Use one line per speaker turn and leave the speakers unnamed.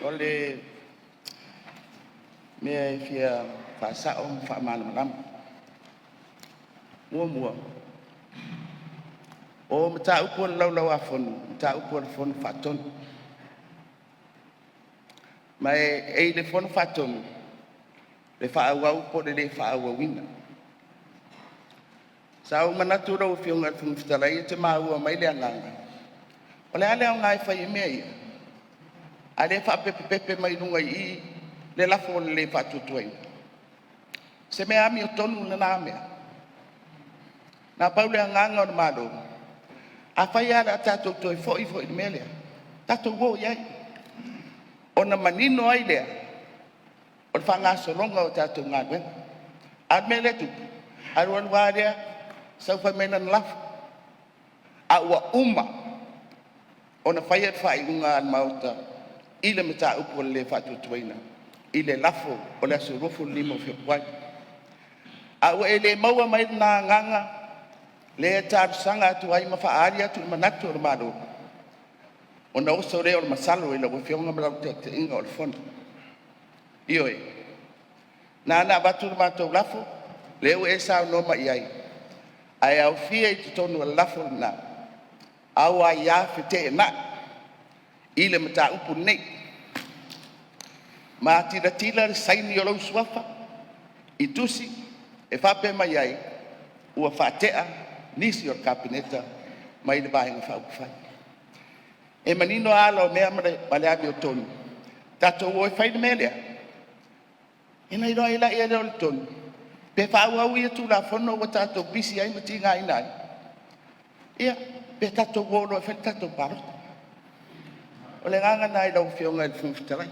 O le mea e fia faasao ma faamalamalama. Muamua, o mataupu a le Laulau-a-Fono, o mataupu a le Fono Faatonu. Ma e i le Fono Faatonu le faaauau po o le le faaauauina. Sa ou manatu lau Afioga i le Fofoga Fetalai e te maua mai le agaga, o le a le aoga e fai ai mea ia, a o lea e faapepepepe mai luga i i le lafo o le le faatuatuaina? O se mea amiotonu lena mea? Na pau le agaga o le Malo, afai lava o le a tatou toe foi foi i le mea lea, tatou o i ai, ona manino ai lea o le faagasologa o a tatou galuega. A o le mea lea e tupu, e alu alu lava lea sau fai mai lana lafo, a ua uma ona faia le faaiuga a le Maota i le mataupu o le le faatuatuaina i le lafo o le aso 25 Fepuari. A ua e le maua mai lena agaga lea e talosaga atu ai ma faaali atu le manatu o le Malo, ona oso lea o le masalo i lau Afioga ma lau taitaiga o le Fono. Ioe, na ala ona avatu le matou lafo, lea ua e saunoa mai i ai, ae aofia i totonu o le lafo lena au aia feteenai i le mataupu lenei. Ma tilotilo le saini o lou suafa i tusi e faapea mai ai, ua faatea nisi o le Kapeneta mai le Vaega Faaupufai. E manino lava ala o mea ma le amiotonu, tatou o e fai le mea lea, ona iloa ai lea o le tonu pe faaauau ia Tulafono ua tatou pisi ai ma tigaina ai, ia pe tatou o loa e fai le tatou palota. O le agaga lena i lau Afioga i le Fofoga Fetalai.